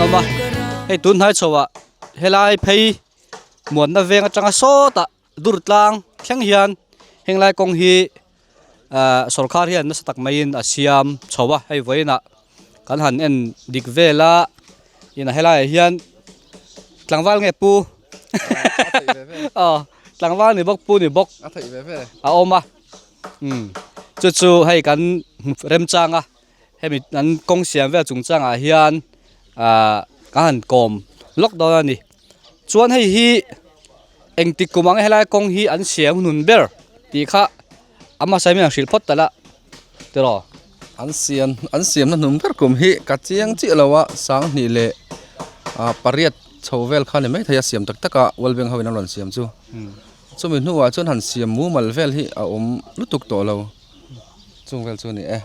awm a hei tun hnai chho ah helai phei muanna veng atanga sawtah dur tlang thleng hian henglai kawng hi ahh sawrkar hian nasa tak maiin a siam chho a hei vawiinah kan han en dik vel a inah helaiah hian tlangval nge pu aw tlangval ni bawk pu ni bawk a awm a umm chu chu hei kan remchang a hemi an kawng siam vel chungchangah hian ahh ka han kawm lawk dawn a ni chuan hei hi engtik kum ang helai kawng hi an siam hnun ber tih kha a hmasa in an hrilh phawt talh a tiraw. An siam an siamna hnun ber kum hi ka chiang chiah lo a sanghnih leh ah pariat chho vel kha ni maithei a siam tak tak a World Bank ho in an rawn siam chu chumi hnuah chuan han siam mumal vel hi a awm lutuk tawh lo. Chung vel chu a ni e.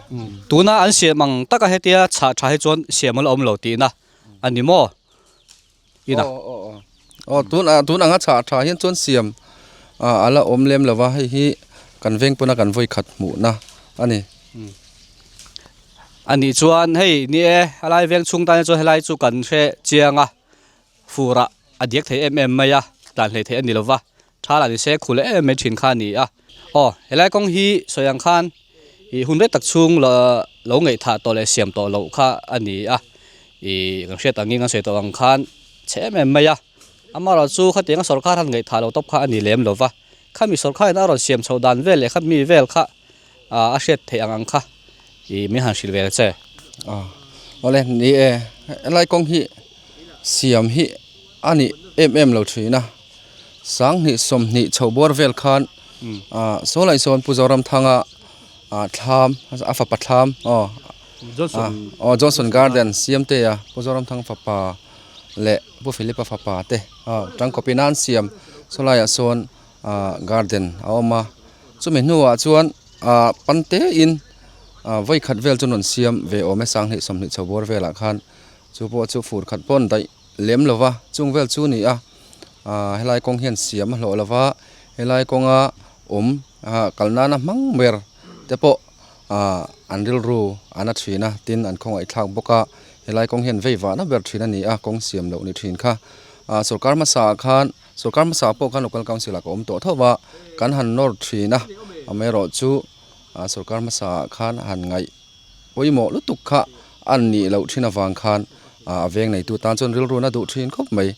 Tuna an siam ang taka hetia chhah tha hi chuan siam a la awm lo tihna a ni maw? Ina. Aw aw aw. Aw tun a tun anga chhah tha hian chuan siam a la awm lem lo va, hei hi kan veng pawna kan vawi khat hmuhna a ni. A nih chuan hei ni e, helai veng chhung tan hi chuan helai chu kan hre chiang a. Furah a diak thei em em mai a, tlan hlei theih a ni lo va, tha lah ni se khu leh em em mai thin kha a ni a. Aw, helai kawng hi sawi ang khan ih hun rei tak chhung lo ngaihthah tawh leh siam tawh loh kha a ni a, ih kan hriat angin kan sawi tawh ang khan chhe em em mai a, amaherawhchu khatianga sawrkar han ngaihthah lo tawp kha a ni lem lo va, khami sawrkharin a rawn siam chhoh dan vel leh khami vel kha a hriat theih ang ang kha ih min han hrilh ve che. Aw, awle ni e, helai kawng hi siam hi a ni em em lo thin a, sanghnih sawmhnih chho bawr vel khan ah saw lai sawn Pu Zoramthanga ah thlam a fapa thlam aw aw Johnson Garden Siamtea Pu Zoramthanga fapa leh Pu Philip-a fapa te aw tangkawpin an siam saw laiah sawn ah garden a awm a chumi hnuah chuan ah pante in ah vawikhat vel chu an rawn siam ve awm e sanghnih sawmhnih chho bawr velah khan. Chu pawh chu fur khat pawn daih lem lo va, chung vel chu ni a, aaa helai kawng hian siam a hlawh lo va, helai kawnga awm ah kal nana hmang ber te pawh ah an rilru an a thin a, tin an khawngaih thlak bawk a, helai kawng hian vei vahna ber thin a ni a, kawng siam loh ni thin kha. Ah sorkar hmasa ah khan sorkar hmasa pawh khan local council ah ka awm tawh tho va, kan han nawr thin a, amaherawhchu ah sorkar hmasa ah khan han ngaih. Pawimawh lutuk kha an nih loh thin avang khan a veng neitu tan chuan rilru na duh thin khawp mai.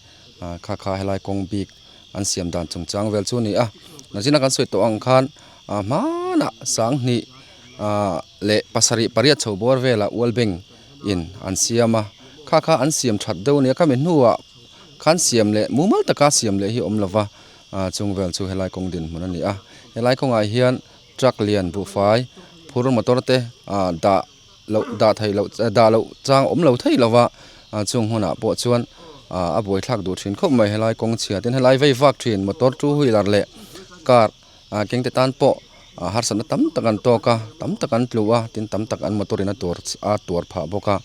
Kha kha helai kawng bik an siam dan chungchang vel chu a ni a. Nachina kan sawi tawh ang khan hmanah sanghnih leh pasarih pariat chho bawr velah World Bank in an siam a. Kha kha an siam that deuh a ni a, khami hnuah khan siam leh mumal taka siam leh hi a awm lova, chung vel chu helai kawng dinhmun a ni a. Helai kawngah hian Truck lian buhfai phur motor te ah dah loh dah theih loh dah loh chang awm lo thei lova ah chung hunah pawh chuan ah a buaithlak duh thin khawp mai helai kawng chhia tin helai vei vak thin motor two wheeler leh car ah keng te tan pawh ah harsatna tam tak an tawk a tam tak an tlu a tin tam tak an motor in a tuar a tuar phah bawk a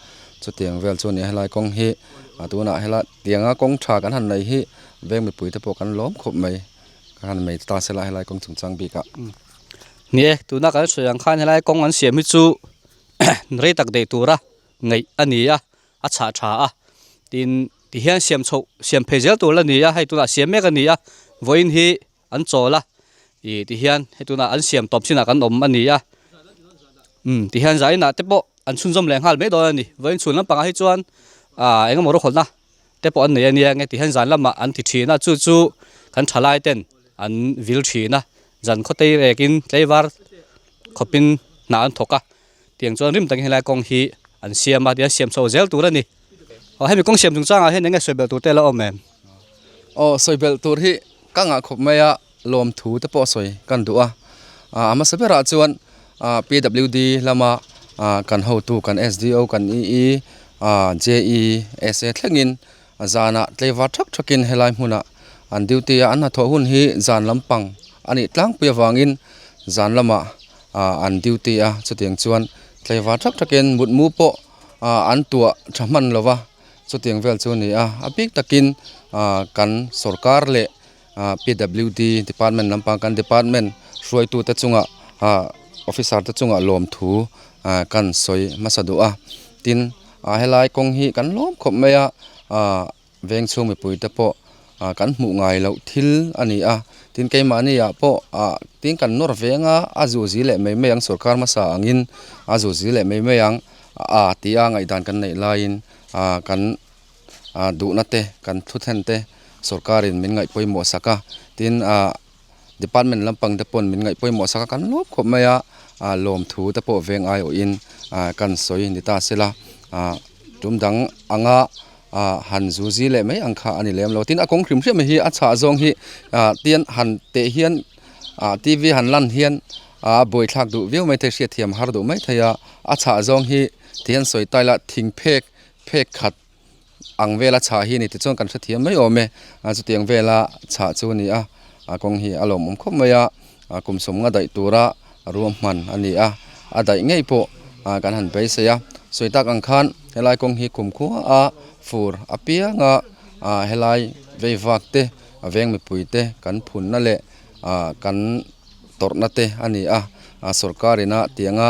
chutiang vel chu a ni a helai kawng hi ah tunah hela tianga kawng tha kan han nei hi veng mipui te pawh kan lawm khawp mai. Ka han mei ta sela helai kawng chungchang bik ah. Ni e, tuna kan sawi ang khan helai kawng an siam hi chu rei tak daih tura ngaih a ni a, a chhah tha a. Tin, tihian siam chhoh siam phei zel tur la ni a, hei tunah siam mek a ni a, vawiin hi an chawl a, ih tihian hei tunah an siam tawp chinah kan awm a ni a. Umm tihian zainah te pawh an chhunzawm leh nghal mai dawn a ni, vawiin chhun lampangah hi chuan ah engemaw rawkhawlhna te pawh an nei a nia nge ti hian zan lamah an ti thin a chu chu kan thalai ten an vil thin a zan khaw tei rekin tlaivar khawpin hna an thawk a tiang chuan rim takin helai kawng hi an siam a tihian siam chho zel tur a ni aw hemi kawng siam chung changah hian eng nge sawi belh tur te a la awm em? Aw sawi belh tur hi ka ngah khawp mai a lawmthu te pawh sawi kan duh a ah a hmasa berah chuan ah P W D lama ah kan hotu kan S D O kan E E ah J E S A thlengin zanah tleivar thak thakin helai hmunah an duty a an hnathawh hun hi zan lampang a nih tlangpui avangin zan lamah ah an duty a chutiang chuan tleivar thak thakin mutmu pawh ah an tuah tha hman lo va chutiang vel chu a ni a a bik takin ah kan sorkar leh. PWD department lampang kan department hruaitute chungah ah officer te chungah lawmthu ah kan sawi hmasa duh a tin A helai kawng hi kan lawm khawp mai a ah veng chhung mipui te pawh ah kan hmuh ngai loh thil a ni a tin keimahni ah pawh ah tin kan nawr veng a a zu zi leh mai mai ang sorkar hmasa angin a zu zi leh mai mai ang a tia ngaihdan kan neih laiin ah kan ah duhna te kan thu thlen te sorkarin min ngaih pawimawh sak a tin ah department lampang te pawn min ngaih pawimawh sak a kan lawm khawp mai a ah lawmthu te pawh veng aiawhin ah kan sawi ni ta se la ah tum dang anga ah han zu zi leh mai ang kha a ni lem lo tin a kawng hrim hrim hi a chhah zawng hi ah tian han teh hian ah t v han lan hian ah buaithlak duh viau mai thei hriatthiam har duh mai thei a a chhah zawng hi ti hian sawi ta ila thing phek phek khat ang vela chhah hi a ni tichuan kan hrethiam mai awm e a chutiang vela chhah chu a ni a a kawng hi a lawmawm khawp mai a a kum sawm nga daih tura ruahman a ni a a daih ngei pawh ah kan han beisei a sawi tak ang khan helai kawng hi kumkhua a fur apianga ah helai vei vak te a veng mipui te kan phunna leh ah kan tawrhna te a ni a ah sorkar ina tianga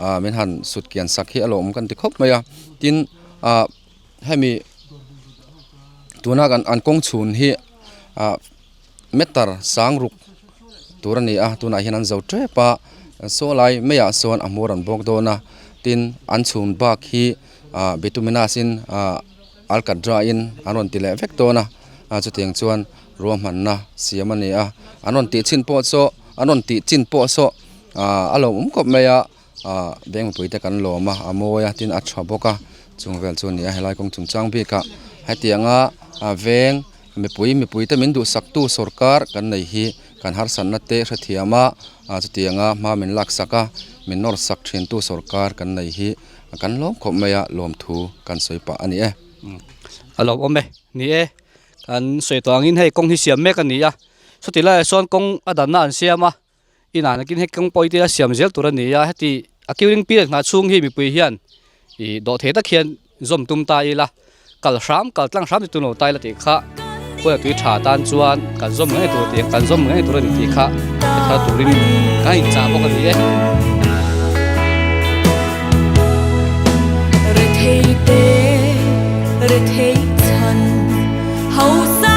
ah min han sut kian sak hi a lawmawm kan ti khawp mai a tin ah hemi tuna kan an kawng chhun hi ah meter sang ruk tur a ni a tunah hian an zo tep a saw lai maiah sawn a hmawr an bawk dawn a tin an chhun bak hi ah bituminous in ah alkatra in an rawn ti leh vek dawn a a chutiang chuan ruahmanna siam a ni a an rawn tih chin pawh saw an rawn tih chin pawh saw ah a lawmawm khawp mai a. Ahh veng mipui te kan lawm a a mawi a tin a tha bawk a chung vel chu a ni a helai kawng chung chang bik ah hetiang a ah veng mipui mipui te min duhsak tu sawrkar kan nei hi kan harsatna te hrethiam a ah chutiang a hma min lak sak a min nawr sak thin tu sawrkar kan nei hi kan lawm khawp mai a lawmthu kan sawi pah a ni e. A lawmawm e ni e kan sawi tawh angin hei kawng hi siam mek a ni a sawti laiah sawn kawng a danna an siam a. Inah nakin hei kawng pawh ila siam zel tur a ni a, heti a queuing period nghah chhung hi mipui hian ih dawh thei tak hian zawm tum ta ila kal hram kal tlang hram chu lo ta ila tih kha khawi tui tha tan chuan kan zawm ngei tur tih kan zawm ngei tur a ni tih kha thar turin kan inchah bawk a ni e. Rethei te, rethei chhan, hausa.